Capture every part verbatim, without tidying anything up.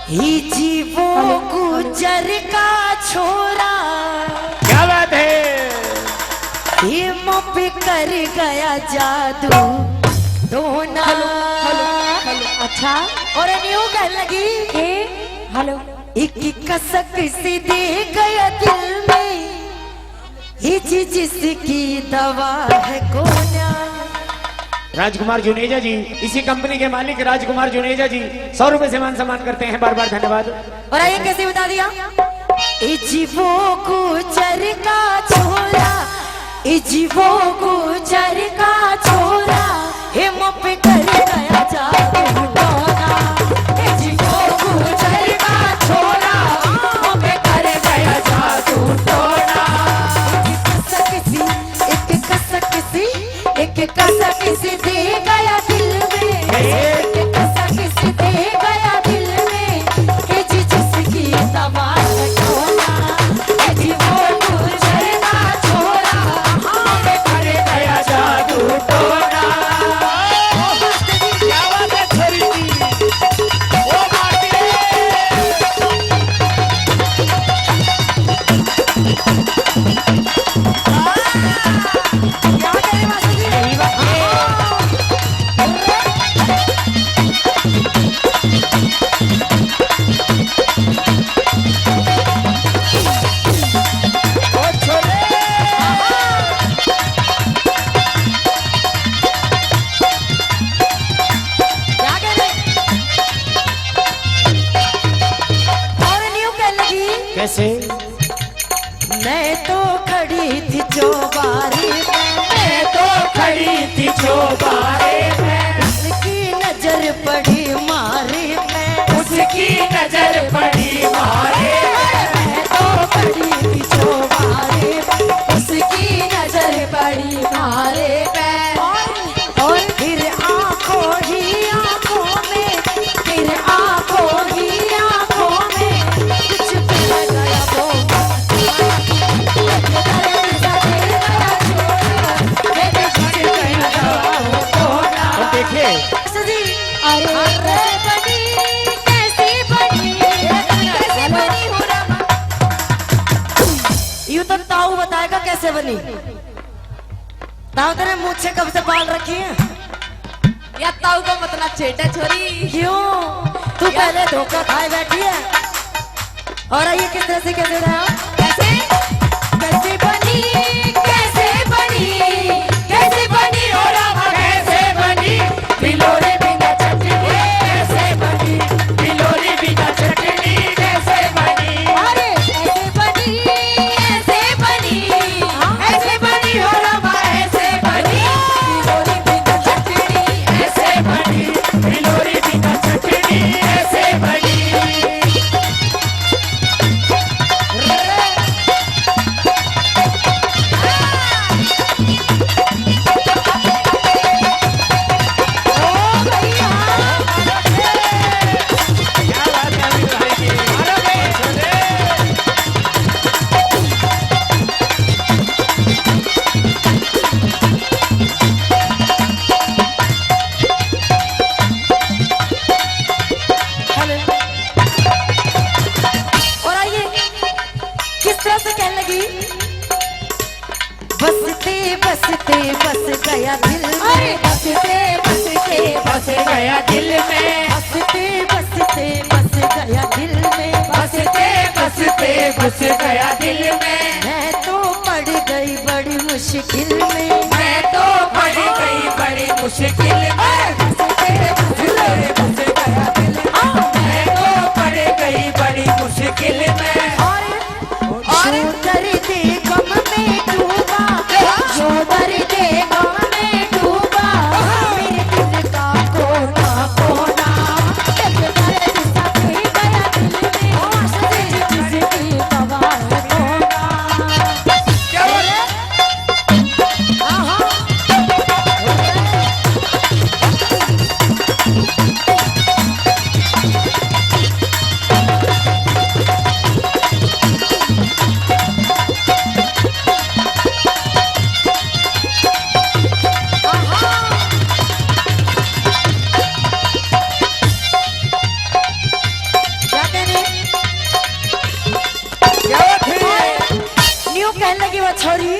ही जी वो गुजर का छोरा, क्या बात है? ये मुँह पे कर गया जादू टोना। Hello, hello, hello. अच्छा। और न्यू कहने लगी, ए, हेलो। एक कसक सी दे गया दिल में, ये जी जिसकी दवा है कोन्या। राजकुमार जुनेजा जी, इसी कंपनी के मालिक राजकुमार जुनेजा जी सौ रुपए से मान सम्मान करते हैं, बार बार धन्यवाद। और आइए, कैसे बता दिया? इजी वो गुजर का छोरा, इजी वो गुजर का छोरा, हे मुँह पे कर गया जादू टोना। इजी वो गुजर का छोरा, मुँह पे कर गया जादू टोना। एक कसक सी, एक कसक सी, एक कसक सी दे गया दिल में। कैसे? एक कसक सी दे गया दिल में। के जी जिसकी दवा है टोना। के जी वो गुजर का छोरा। हमारे घर गया जादू टोना। क्या बात है छोरी जी। ओ माटी। और न्यू कहने लगी। कैसे? मैं तो खड़ी थी चौबारे में। मैं तो खड़ी थी चौबारे में। उसकी नजर पड़ी मारे में। उसकी नजर पड़ी मारे में। मैं तो खड़ी थी चौबारे में। उसकी नजर पड़ी मारे में। और फिर आंखों ही आंखों में, फिर आंखों ही आंखों में कुछ पड़ गया वो। और देखिए, अरे कैसे बनी, कैसे बनी, कैसे बनी हो रमा? यूं तो ताऊ बताएगा कैसे बनी। ताऊ, तेरे मूछे कब से बाल रखी है? या ताऊ को मत ना छेड़ा छोरी। क्यों? तू या पहले धोखा खाए बैठी है। और ये किस तरह से कह रहा? कैसे? कैसे बनी, कैसे बनी, कैसे बनी, ओ रामा, कैसे बनी? बिलोरे बिना चटनी कैसे बनी? बिलोरी बिना चटनी कैसे बनी? अरे कैसे बनी, ऐसे बनी, हाँ। ऐसे बनी हो रमा, ऐसे बनी। बिलोरी बिना चटनी ऐसे बनी, बिलोरी बिना चटनी ऐसे बनी। और आइए, किस तरह से कहने लगी? बसते बसते बस गया दिल में। अरे बसते बसते बस गया दिल में। बसते बसते बस गया दिल में। बसते बसते बस गया दिल में। मैं तो पड़ गई बड़ी मुश्किल में। मैं तो पड़ गई बड़ी मुश्किल में। बसते बसते बस गया दिल में। मैं तो पड़ गई बड़ी मुश्किल में। और और दर्द गम में डूबा, जो दर्द गम में डूबा, मेरे दिल का कोना कोना, एक दर्द सा दे गया दिल में, जिसकी दवा है टोना। क्या बोले? छोरी।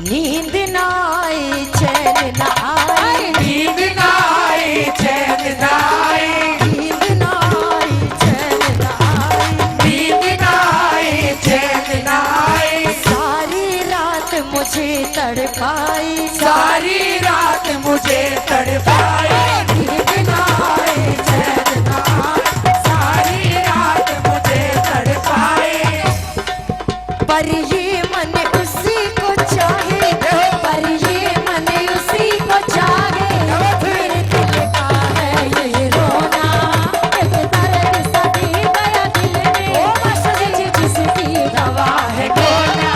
नींद ना आई, चैन ना आई। नींद ना आई, चैन ना आई। नींद ना आई, चैन ना आई। नींद ना आई, चैन ना आई। सारी रात मुझे तड़पाई। सारी रात मुझे तड़पाई। नींद ना आई, चैन ना आई। सारी रात मुझे तड़पाई। पर ये मन उसी को चाहे, पर ये मन उसी को चाहे। मेरे दिल का है ये रोना, एक दर्द सा दे गया दिल ने। ओ मास्टर जी। जिसकी दवा है कोना।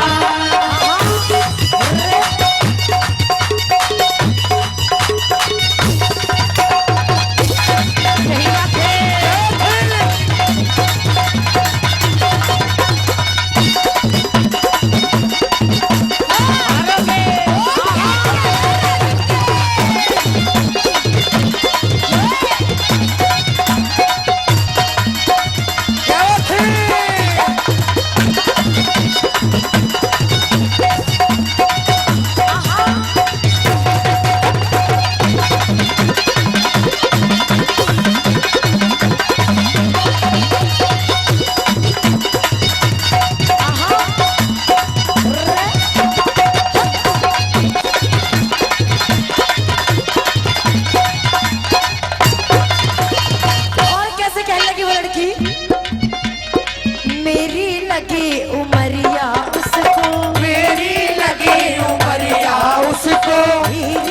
और कैसे कहने लगी वो लड़की? मेरी लगी उमरिया उसको। मेरी लगी उमरिया उसको। हीर